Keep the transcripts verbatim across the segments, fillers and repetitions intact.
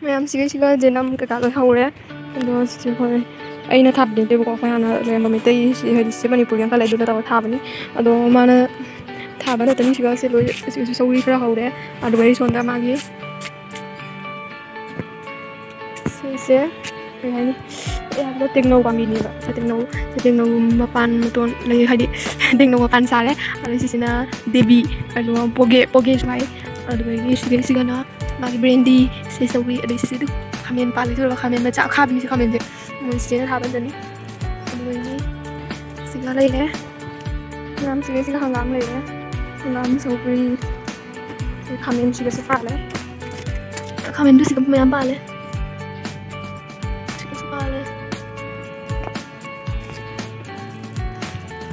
ꯃꯌꯥꯝ ꯁꯤꯒꯩꯁꯤꯒ ꯖꯦꯅꯝ ꯀꯩꯀꯥ ꯂꯣꯏ ꯍꯧꯔꯦ꯫ ꯑꯗꯣ ꯁꯤꯁꯦ ꯑꯩꯈꯣꯏ, ꯑꯩꯅ ꯊꯥꯕꯗꯤ ꯅꯠꯇꯦꯕꯀꯣ, ꯑꯩꯈꯣꯏ ꯍꯥꯟꯅ ꯂꯩꯔꯝꯕ ꯃꯩꯇꯩ, ꯁꯤ ꯍꯥꯏꯗꯤ ꯁꯤ ꯃꯅꯤꯄꯨꯔꯒꯤ ꯑꯪꯀꯜ ꯂꯩꯗꯨꯅ ꯇꯧꯔꯒ ꯊꯥꯕꯅꯤ꯫ ꯑꯗꯣ ꯃꯥꯅ ꯊꯥꯕ ꯅꯠꯇꯅꯤ, ꯁꯤꯒ ꯁꯤ ꯂꯣꯏ, ꯁꯤꯁꯨ ꯁꯧꯒ꯭ꯔꯤ ꯈꯔ ꯍꯧꯔꯦ꯫ ꯑꯗꯨꯒ ꯑꯩ ꯁꯣꯝꯗ ꯃꯥꯒꯤ ꯁꯤꯁꯦ ꯀꯩ ꯍꯥꯏꯅꯤ, ꯑꯩ ꯍꯥꯏꯕꯗ ꯇꯦꯡꯅꯧ ꯄꯥꯝꯕꯤꯅꯦꯕ꯫ ꯁꯤ ꯇꯦꯡꯅꯧ, ꯁꯤ ꯇꯦꯡꯅꯧ ꯃꯄꯥꯟ ꯃꯇꯣꯟ ꯂꯩ, ꯍꯥꯏꯗꯤ ꯇꯦꯡꯅꯧ ꯃꯄꯥꯟ ꯁꯥꯔꯦ꯫ ꯑꯗꯩ ꯁꯤꯁꯤꯅ ꯗꯦꯕꯤ, ꯑꯗꯨꯒ ꯄꯣꯒꯦ, ꯄꯣꯒꯦꯁꯨ ꯍꯥꯏ꯫ ꯑꯗꯨꯗꯒꯤ ꯁꯤꯒꯩꯁꯤꯒꯅ ꯃꯥꯒꯤ ꯕ꯭ꯔꯦꯟꯗꯤ, ꯁꯤ ꯁꯧꯒ꯭ꯔꯤ, ꯑꯗꯩ ꯁꯤꯁꯤꯗ ꯈꯥꯃꯦꯟ ꯄꯥꯜꯂꯤ, ꯁꯤꯗ ꯈꯥꯃꯦꯟ ꯃꯆꯥ ꯑꯈꯥꯕꯤꯁꯦ, ꯈꯥꯃꯦꯟꯁꯦ ꯃꯣꯏ ꯆꯤꯆꯦꯅ ꯊꯥꯕꯗꯅꯤ꯫ ꯑꯗꯨꯗꯒꯤ ꯁꯤꯒ ꯂꯩꯔꯦ, ꯃꯌꯥꯝ ꯁꯤꯒꯩꯁꯤꯒ ꯍꯪꯒꯥꯝ ꯂꯩꯔꯦ꯫ ꯍꯪꯒꯥꯝ, ꯁꯧꯒ꯭ꯔꯤ, ꯈꯥꯃꯦꯟ ꯁꯤꯒꯁꯨ ꯄꯥꯜꯂꯦ꯫ ꯈꯥꯃꯦꯟꯗꯨ ꯁꯤꯒ ꯃꯌꯥꯝ ꯄꯥꯜꯂꯦ꯫ ꯁꯤꯒꯁꯨ ꯄꯥꯜꯂꯦ꯫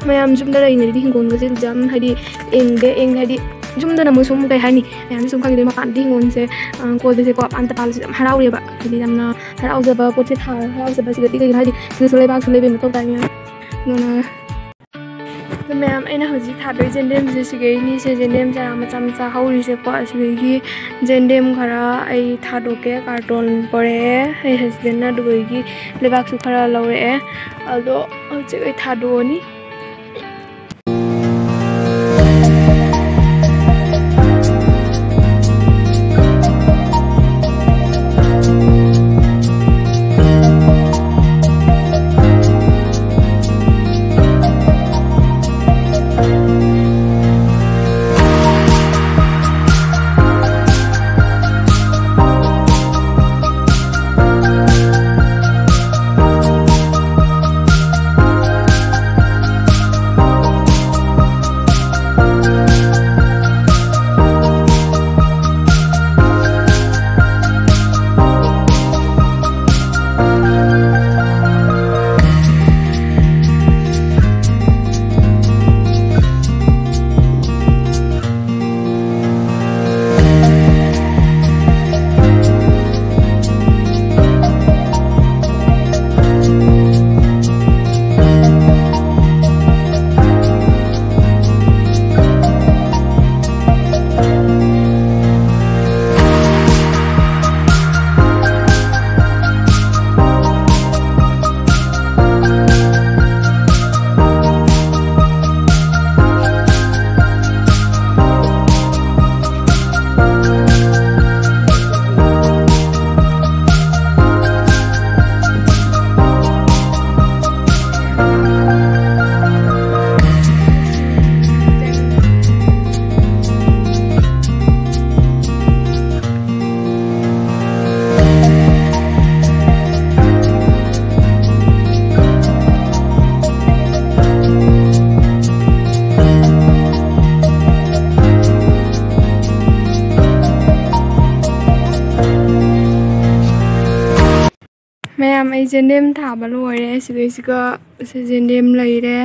ꯃꯌꯥꯝ ꯌꯨꯝꯗ ꯂꯩꯔꯤꯉꯩꯗꯗꯤ ꯍꯤꯡꯒꯣꯜꯒꯁꯦ ꯌꯥꯝ, ꯍꯥꯏꯗꯤ, ꯌꯦꯡꯗꯦ, ꯌꯦꯡꯗꯦ, ꯍꯥꯏꯗꯤ, ꯌꯨꯝꯗꯅ ꯑꯃꯨꯛ ꯁꯨꯝ, ꯀꯩ ꯍꯥꯏꯅꯤ, ꯃꯌꯥꯝꯁꯨ ꯁꯨꯝ ꯈꯪꯉꯤꯗꯅ, ꯃꯄꯥꯟꯗꯤ ꯍꯤꯡꯒꯣꯜꯁꯦ, ꯑ, ꯀꯣꯏꯕꯁꯦꯀꯣ, ꯑꯝꯇ ꯄꯥꯜꯂꯁꯨ ꯌꯥꯝ ꯍꯔꯥꯎꯔꯦꯕ꯫ ꯍꯥꯏꯗꯤ, ꯌꯥꯝꯅ ꯍꯔꯥꯎꯖꯕ ꯄꯣꯠꯁꯦ ꯊꯥꯔꯒ ꯍꯔꯥꯎꯖꯕ ꯁꯤꯗꯗꯤ, ꯀꯩꯒꯤꯅꯣ ꯍꯥꯏꯗꯤ, ꯁꯤꯗꯁꯨ ꯂꯩꯕꯥꯛꯁꯨ ꯂꯩꯕꯩ ꯃꯊꯧ ꯇꯥꯏ ꯃꯌꯥꯝ꯫ ꯑꯗꯨꯅ ꯑꯗꯣ ꯃꯌꯥꯝ, ꯑꯩꯅ ꯍꯧꯖꯤꯛ ꯊꯥꯗꯣꯏ ꯖꯦꯟꯗꯦꯝꯁꯦ ꯁꯤꯒꯩꯅꯤꯁꯦ, ꯖꯦꯟꯗꯦꯝ ꯆꯔꯥ ꯃꯆꯥ ꯃꯆꯥ ꯍꯧꯔꯤꯁꯦꯀꯣ꯫ ꯑꯁꯤꯗꯒꯤ ꯖꯦꯟꯗꯦꯝ ꯈꯔ ꯑꯩ ꯊꯥꯗꯣꯛꯀꯦ, ꯀꯥꯔꯇꯣꯟ ꯄꯣꯔꯛꯑꯦ ꯑꯩ ꯍꯁꯕꯦꯟꯅ, ꯑꯗꯨꯗꯒꯤ ꯂꯩꯕꯥꯛꯁꯨ ꯈꯔ ꯂꯧꯔꯛꯑꯦ꯫ ꯑꯗꯣ ꯍꯧꯖꯤꯛ ꯑꯩ ꯊꯥꯗꯣꯛꯑꯅꯤ꯫ ꯃꯌꯥꯝ, ꯑꯩ ꯌꯦꯟꯗꯦꯝ ꯊꯥꯕ ꯂꯣꯏꯔꯦ꯫ ꯁꯤꯗꯩꯁꯤꯒ ꯁꯤ ꯌꯦꯟꯗꯦꯝ ꯂꯩꯔꯦ꯫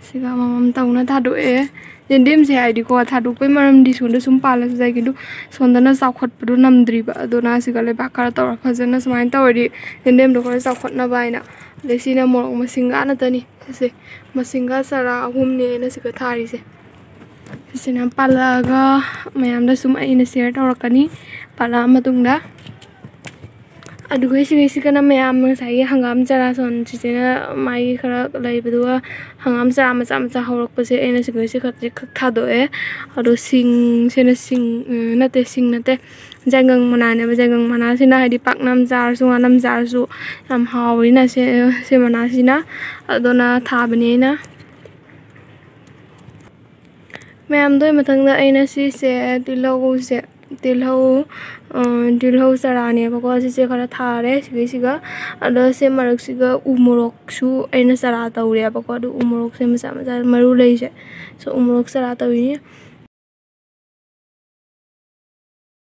ꯁꯤꯒ ꯑꯃꯃꯝ ꯇꯧꯅ ꯊꯥꯗꯣꯛꯑꯦ꯫ ꯌꯦꯟꯗꯦꯝꯁꯦ ꯍꯥꯏꯗꯤꯀꯣ, ꯊꯥꯗꯣꯛꯄꯩ ꯃꯔꯝꯗꯤ ꯁꯣꯝꯗ ꯁꯨꯝ ꯄꯥꯜꯂꯁꯨ ꯌꯥꯏ, ꯀꯤꯗꯨ ꯁꯣꯝꯗꯅ ꯆꯥꯎꯈꯠꯄꯗꯣ ꯅꯝꯗ꯭ꯔꯤꯕ꯫ ꯑꯗꯨꯅ ꯁꯤꯒ ꯂꯩꯕꯥꯛ ꯈꯔ ꯇꯧꯔ ꯐꯖꯅ ꯁꯨꯃꯥꯏꯅ ꯇꯧꯔꯗꯤ ꯌꯦꯟꯗꯦꯝꯗꯣ ꯈꯔ ꯆꯥꯎꯈꯠꯅꯕ ꯍꯥꯏꯅ꯫ ꯑꯗꯩ ꯁꯤꯅ ꯃꯣꯔꯣꯛ ꯃꯁꯤꯡꯒ ꯅꯠꯇꯅꯤ꯫ ꯁꯤꯁꯦ ꯃꯁꯤꯡꯒ ꯆꯔꯥ ꯑꯍꯨꯝꯅꯦ ꯑꯩꯅ ꯁꯤꯒ ꯊꯥꯔꯤꯁꯦ꯫ ꯁꯤꯁꯤꯅ ꯄꯥꯜꯂꯛꯑꯒ ꯃꯌꯥꯝꯗ ꯁꯨꯝ ꯑꯩꯅ ꯁꯤꯌꯔ ꯇꯧꯔꯛꯀꯅꯤ ꯄꯥꯜꯂꯛꯑ ꯃꯇꯨꯡꯗ꯫ ꯑꯗꯨꯒ ꯁꯤꯒꯩꯁꯤꯒꯅ ꯃꯌꯥꯝ ꯉꯁꯥꯏꯒꯤ ꯍꯪꯒꯥꯝ ꯆꯔꯥ ꯁꯣꯟ ꯆꯤꯆꯦꯅ ꯃꯥꯒꯤ ꯈꯔ ꯂꯩꯕꯗꯨꯒ ꯍꯪꯒꯥꯝ ꯆꯔꯥ ꯃꯆꯥ ꯃꯆꯥ ꯍꯧꯔꯛꯄꯁꯦ ꯑꯩꯅ ꯁꯤꯒꯩꯁꯤ ꯈꯛ ꯈꯛ ꯊꯥꯗꯣꯛꯑꯦ꯫ ꯑꯗꯣ ꯁꯤꯡꯁꯤꯅ ꯁꯤꯡ, ꯎꯝ, ꯅꯠꯇꯦ, ꯁꯤꯡ ꯅꯠꯇꯦ, ꯖꯥꯏꯒꯪ ꯃꯅꯥꯅꯦꯕ꯫ ꯖꯥꯏꯒꯪ ꯃꯅꯥꯁꯤꯅ ꯍꯥꯏꯗꯤ ꯄꯥꯛꯅꯝ ꯆꯥꯔꯁꯨ, ꯉꯥꯅꯝ ꯆꯥꯔꯁꯨ ꯌꯥꯝ ꯍꯥꯎꯋꯤꯅ ꯁꯤ, ꯁꯤ ꯃꯅꯥꯁꯤꯅ꯫ ꯑꯗꯨꯅ ꯊꯥꯕꯅꯦ ꯑꯩꯅ꯫ ꯃꯌꯥꯝꯗꯨꯒꯤ ꯃꯊꯪꯗ ꯑꯩꯅ ꯁꯤꯁꯦ ꯇꯤꯜꯍꯧꯁꯦ, ꯇꯤꯜꯍꯧ, ꯑ, ꯇꯤꯜꯍꯧ ꯆꯔꯥꯅꯦꯕꯀꯣ꯫ ꯁꯤꯁꯦ ꯈꯔ ꯊꯥꯔꯦ ꯁꯤꯒꯩꯁꯤꯒ꯫ ꯑꯗꯣ ꯁꯤ ꯃꯔꯛꯁꯤꯒ ꯎ ꯃꯣꯔꯣꯛꯁꯨ ꯑꯩꯅ ꯆꯔꯥ ꯇꯧꯔꯦꯕꯀꯣ꯫ ꯑꯗꯣ ꯎ ꯃꯣꯔꯣꯛꯁꯦ ꯃꯆꯥ ꯃꯆꯥ ꯃꯔꯨ ꯂꯩꯁꯦ꯫ ꯁꯣ ꯎ ꯃꯣꯔꯣꯛ ꯆꯔꯥ ꯇꯧꯔꯤꯅꯤ꯫